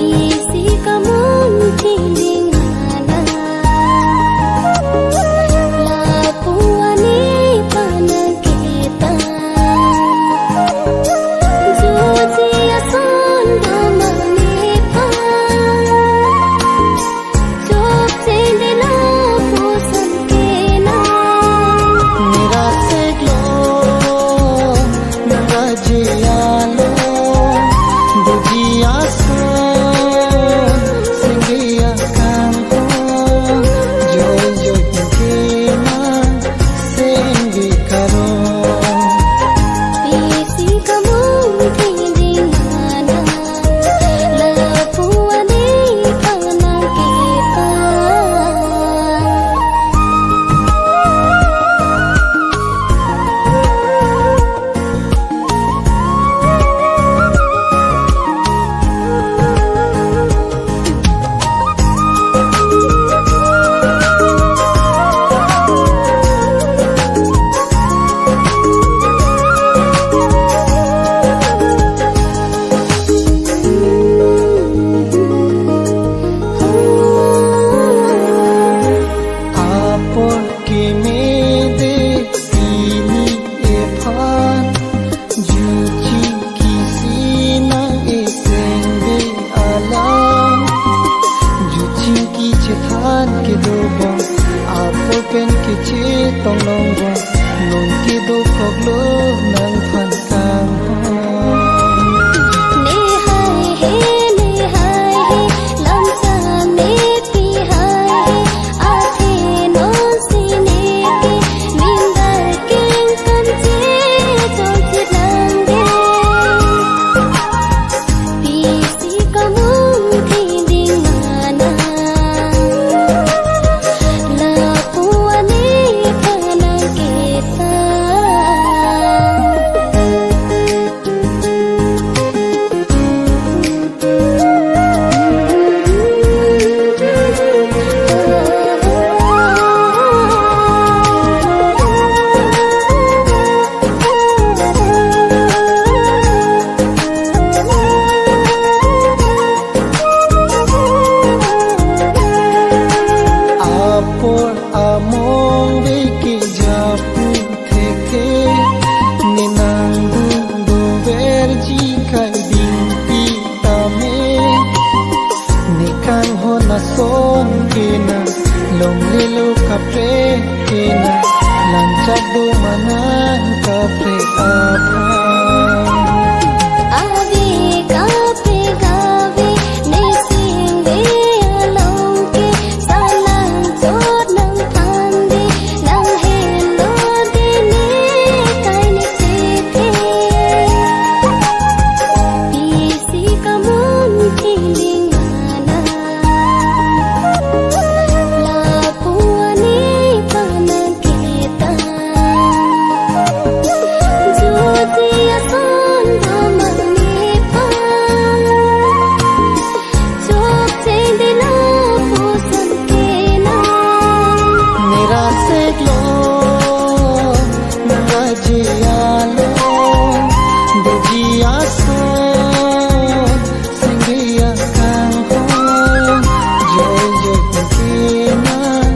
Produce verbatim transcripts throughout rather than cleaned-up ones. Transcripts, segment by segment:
Isi kamun thengding mana, lapu-an ne panang kita. Jutji ason damang nephan, chokche dei lapuson kelang. Nerasiklo nang raji along, doji ason sengbi akangkong, joijoi pen kelang sengbi karong. Isi kamun thengding mana, lapu-an ne panang kita. Apor keme dei pini ephan, jutji kisi nang esengbe alam. Jutji kechethan kedo bom, apor pen kechetong long bom, non kedokoklo nangphan kanghon. Ne haihe, ne haihe, lam same pi haihe, athe nonsi neke, min dar kengkam che, chonchit lang dei. Isi kamun thengding mana, lapu-an ne panang kita. Apor among veke japu thekthe, ne nang dun doverji kai dingpi tame. Ne kanghon ason kelang, longlelo kaprek kelang, langchak do ma nang kaprek aphan. Ave kaprek ave, ne singve along ke, salang chot nangphan dei, nang helo dei ne kai ne chethe. Isi kamun thengding mana, lapu-an ne panang kita. Jutji ason damang nephan, chokche dei lapuson kelang. Nerasiklo nang raji along, doji ason sengbi akangkong, joijoi pen kelang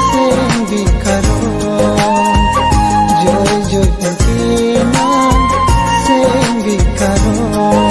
sengbi karong, joijoi pen kelang sengbi karong.